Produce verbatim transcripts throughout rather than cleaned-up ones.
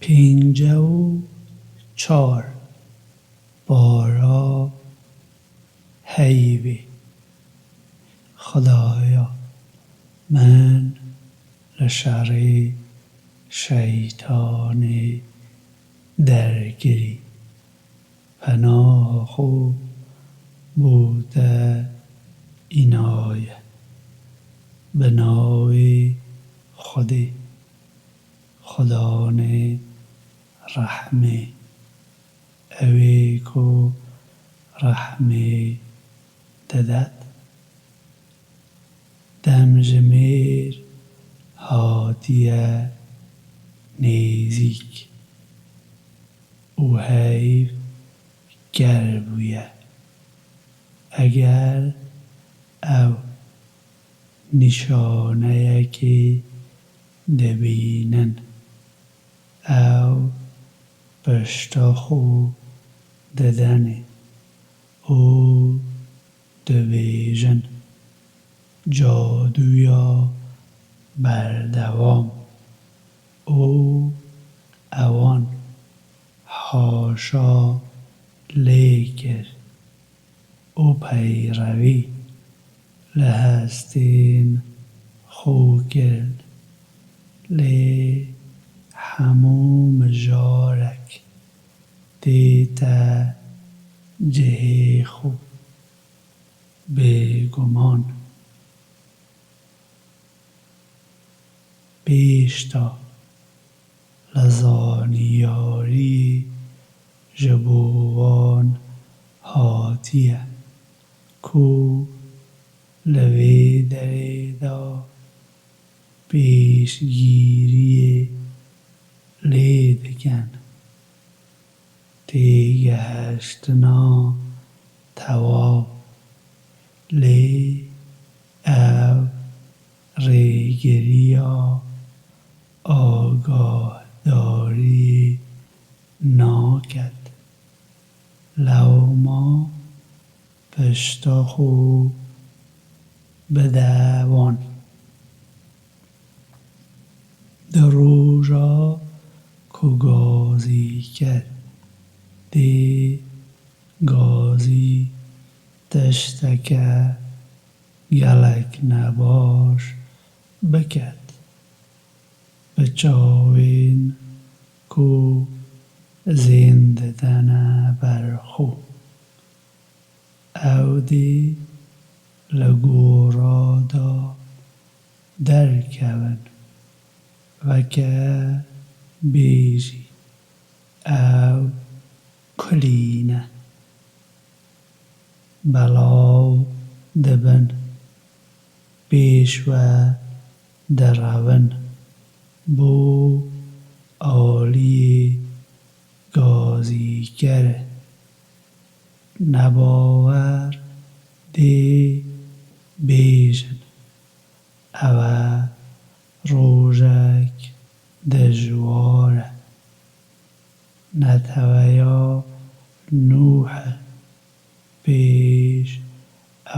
Pêncî û çar. Bara heyvê. Xwedaya min li şerê şeytanê derkirî. Penaha xwe bo te înaye. Bi navê Xwedê, Xudanê rehmê, ewê ku rehmê didet. Demjimêr hatiye nêzîk û heyv ker bûye. Eger ew nîşaneyekê dibînin, ew pişta xwe didene û dibêjin, Caduya berdewam û ewan haşa lê kir û peyrevî li hestên xwe kir, lê hemû mijarek tête cihê xwe. Bêguman. Pêşta li zaniyariyê ji bo wan hatiye ku li vê derê de pêşgiriyê lê dikin. Têgihiştina tewaw, lê ev rêgiriya agahdariyê naket. Lewma pişta xwe bide wan. Di roja ku gazîker dê gazî tişteke gelek nebaş biket, bi çavên ku zên didene ber xwe. Ew dê li gora de derkevin, weke bêjî ew kulî ne. Belav dibin, pêş ve derevin bo aliyê gazîkerê. Nebawer dê bêjin, ev e rojek dijwar e. Neteweya Nûh e pêş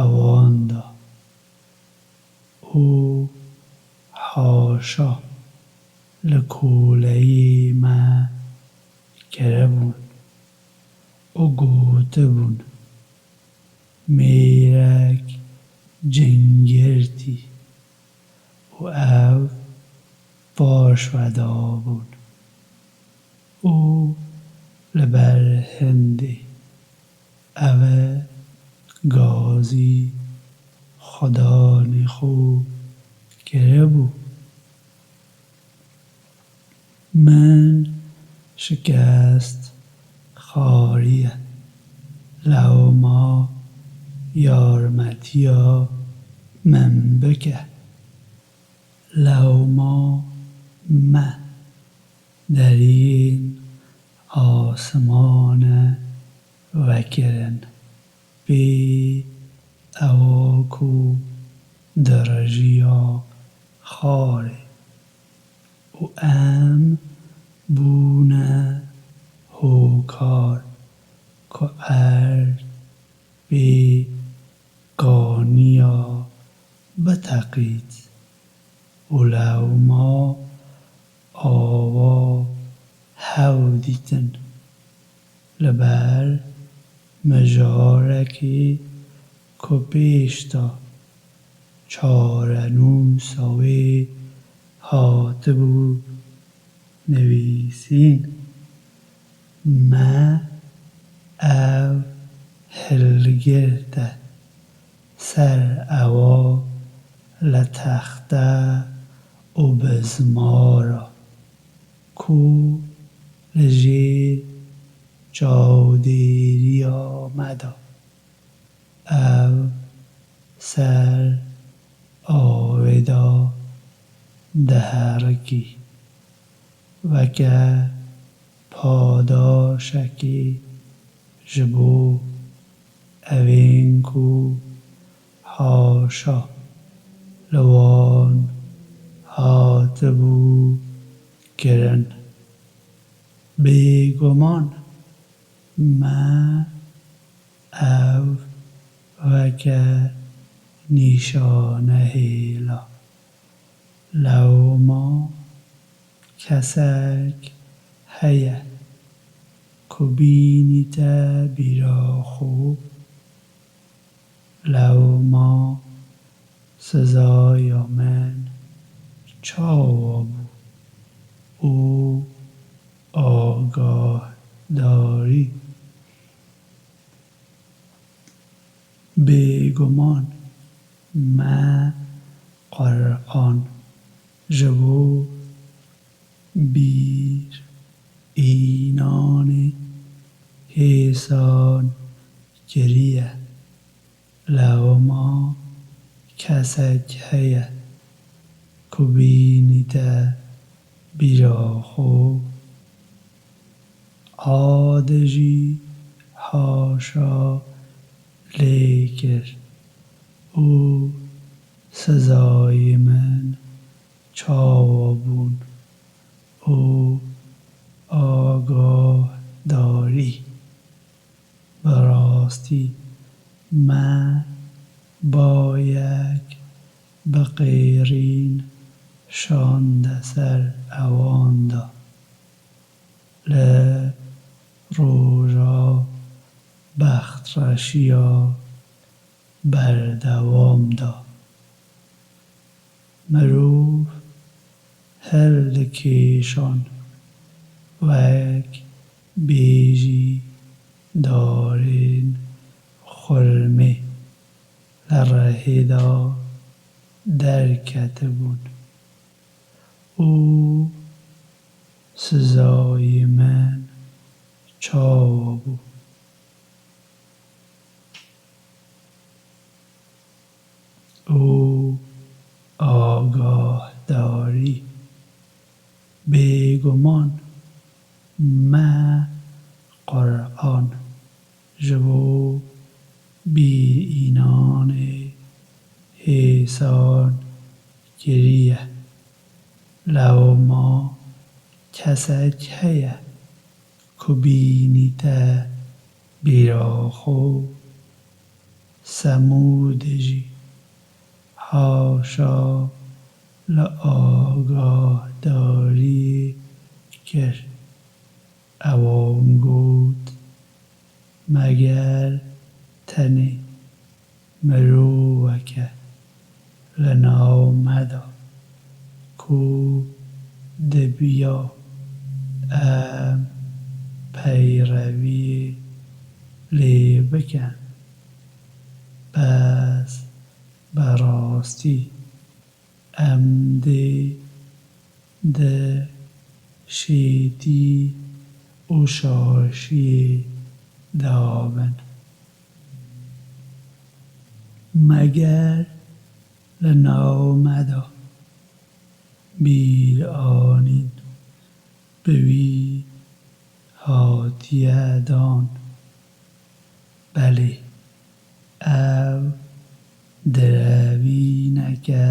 ewan de û haşa li koleyê me kiribûn û gotibûn, mêrek cingirtî û ew paş ve dabûn û li ber hindê ev e gazî xudanê xwe kiribû. Min şikest xwariye, lewma yarmetiya min bike. Lewma me deriyên asimane vekirin pê ewa ku dirijiya xwarê û em bûne hokar ku erd pê kaniya biteqît û lewma awa dîtin. Li ber mijarekê ku pêş de çarenûsa wê hatibû nivîsîn, me ev hilgirte ser ewa li texte û bizmara ku li jêr çavdêriya me de ev ser avê de diherikî, weke padaşekê ji bo evên ku haşa li wan hatibû kirin. Bêguman me ev weke nîşane hêla. Lewma kesek heye ku bînîte bîra xwe, lewma sizaya min çawa bû û agahdarî. Bêguman me Qur'an ji bo bîr înanê hêsan kiriye. Lewma kesek heye ku bînîte bîra xwe, ade jî haşa lê kir û sizayê min çawa bûn û agahdarî. Bi rastî me bayek bi qêrîn şande ser ewan de. Li roja bextreşiya berdewam de mirov hildikêşan, wek bêjî darên xurmê li rihê de derketibûn û sizayê min çawa bû û agahdarî. Bêguman me Qur'an ji bo bîrînanê hêsan kiriye. Lewma kesek heye ku bînîte bîra xwe, Semûdê jî haşa li agahdariyê kir. Ewan got, meger tenê miroveke li nav me de ku dibiya em peyreviyê lê bikin. Bes bi rastî em dê di şêtî û şaşiyê de bin. Meger li nav me de bîranîn bi wî hatiye dan. Belê, ev direvîneke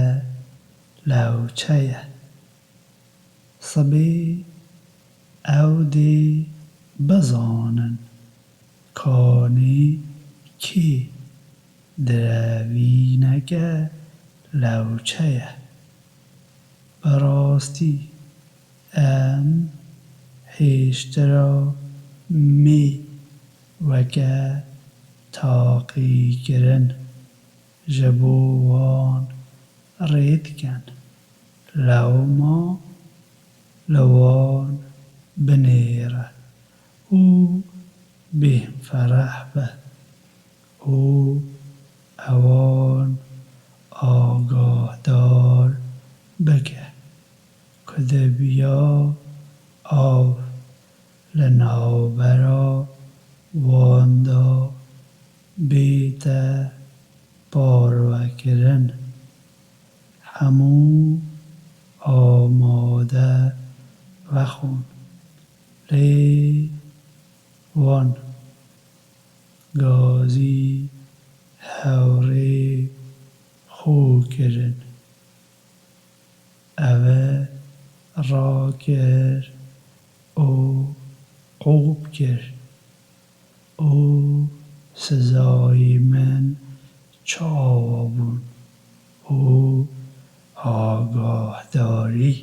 lewçe ye. Sibê ew dê bizanin kanê kê direvîneke lewçe ye. Bi rastî em pêştira mê weke taqîkirin ji bo wan rê dikin, lewma li wan binêre û bêhmfereh be û ewan agahdar bike ku dibiya av li navbera wan de bête parvekirin. Hemû amade vexwin, lê wan gazî hewrê xwe kirin. Ev rakir û qûp kir û sizayê min çawa bûn û agahdarî.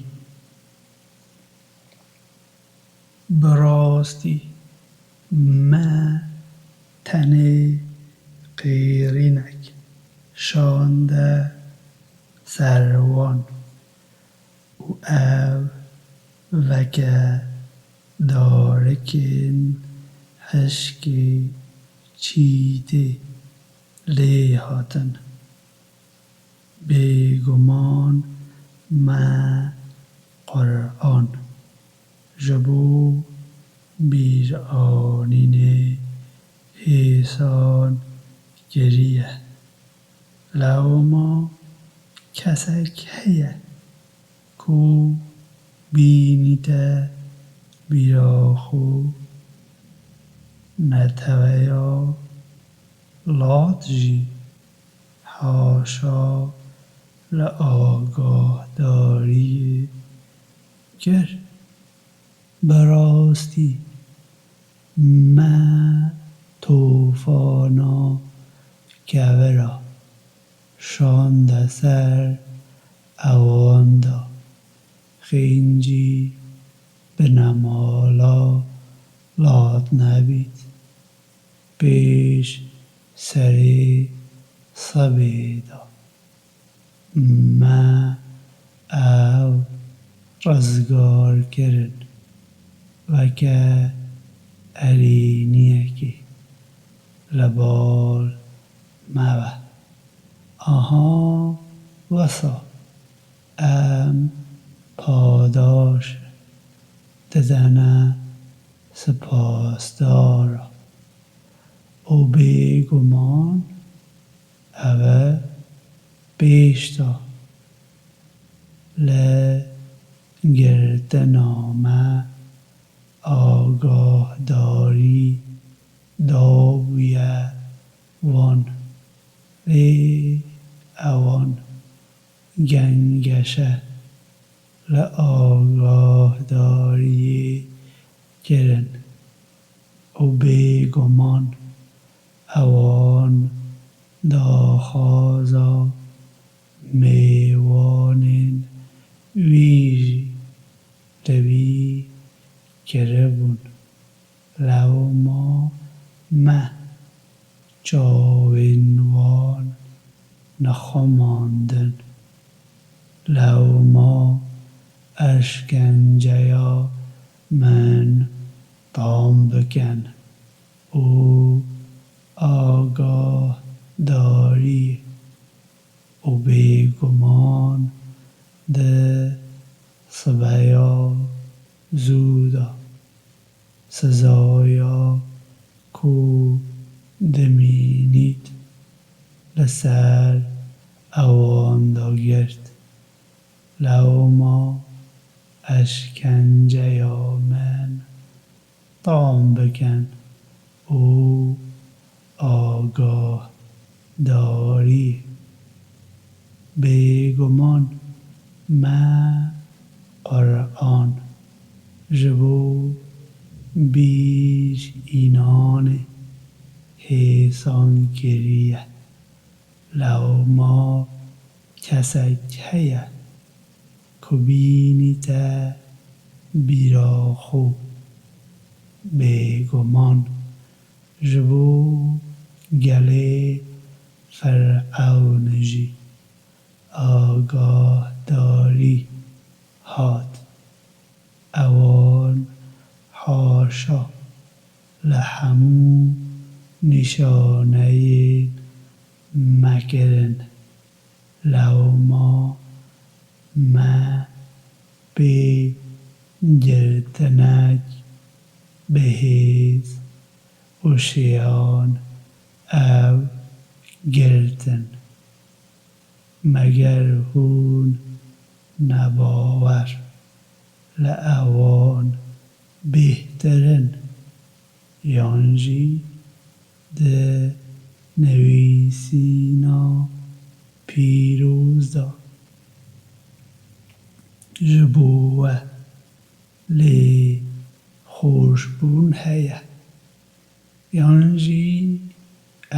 Bi rastî me tenê qîrînek şande ser wan û ev weke darikên hişkê çîtê lê hatin. Bêguman me Quran ji bo bîranînê hêsan kiriye. Lewma kesek heye ku bînîte bîra xwe, neteweya lat jî haşa li agahdariyê kir. Bi rastî me tofana kevira şande ser ewan de, xêncî binemala lat nebît. Pêş serê sebê de me ew rizgar kirin weke erêniyekê li bal me ve. Aha wisa em padaş didene sipasdara û bêguman ev e pêşta li girtina me agahdarî dabûye wan, lê ewan gengeşe li agahdariyê kirin û bêguman ewan daxwaza mêvanên wî jî li wî kiribûn. Lewma me çavên wan nexemandin. Lewma eşkenceya min tam bikin û agahdarî û bêguman di sibeya zû de sizaya ku dimînît li ser ewan de girt. Lewma eşkenceya min tam bikin û agahdarî. Bêguman me Quran ji bo bîr înanê hêsan kiriye. Lewma kesek heye ku bînîte bîra xwe Bêguman ji bo gelê Firewn jî agahdarî hat. Ewan haşa li hemû nîşaneyên me kirin. Lewma me pê girtinek bihêz û şiyan ew girtin. Meger hûn ne bawer li ewan bêhtir in, yan jî di nivîsîna pîroz de ji bo we lê xweşbûn heye, yan jî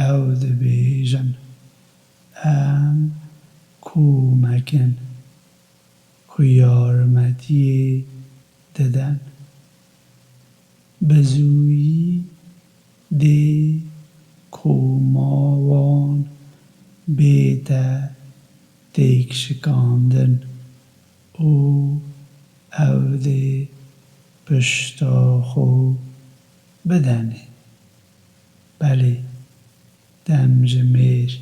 ew dibêjin, em kûmek in, ku yarmetiyê didin. Bi zûyî dê koma wan bête têkşikandin û ew dê pişta xwe bidenê. Belê, demjimêr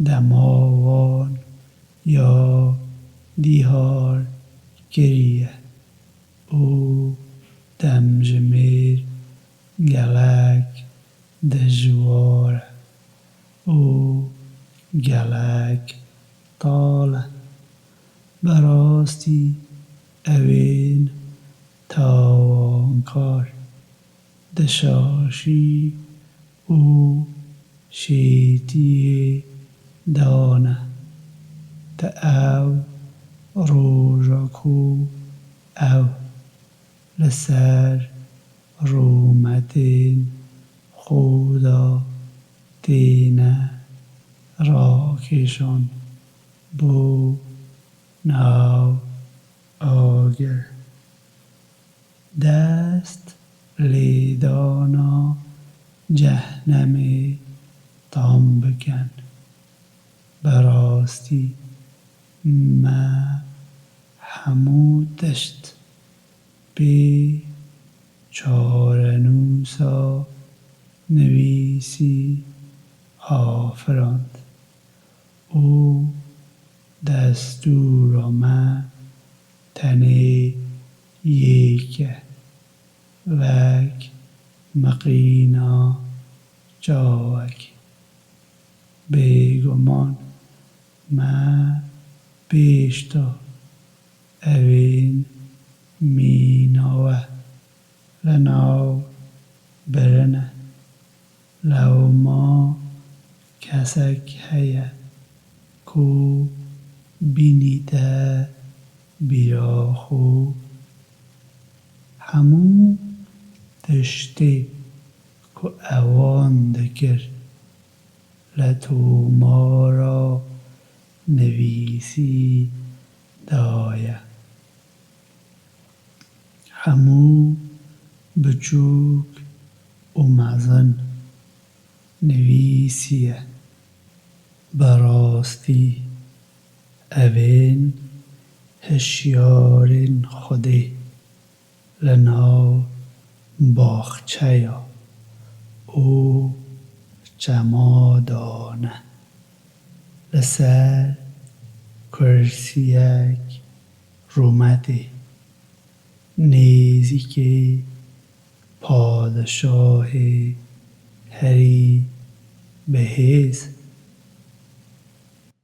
dema wan ya diyar kiriye û demjimêr gelek dijwar e û gelek tal e. Bi rastî ewên tawankar di şaşî û şêtiyê de ne. Di ew roja ku ew li ser rûmetên xwe de têne rakêşan bo nav agir. Dest lêdana cehnemê tam bikin. Bi rastî me hemû tişt pê çarenûsa nivîsî afirand û destûra me tenê yek e, wek miqîna çawekê. Bêguman me pêş da ewên mîna we li nav birine. Lewma kesek heye ku bînîte bîra xwe hemû tiştê ku ewan dikir li tomara nivîsî daye. Hemû biçûk û mezin nivîsiye. Bi rastî evên hişyarên Xwedê li nav baxçeya û çema dane. Li ser kursiyek rûmetê nêzîkê padişahê herî bihêz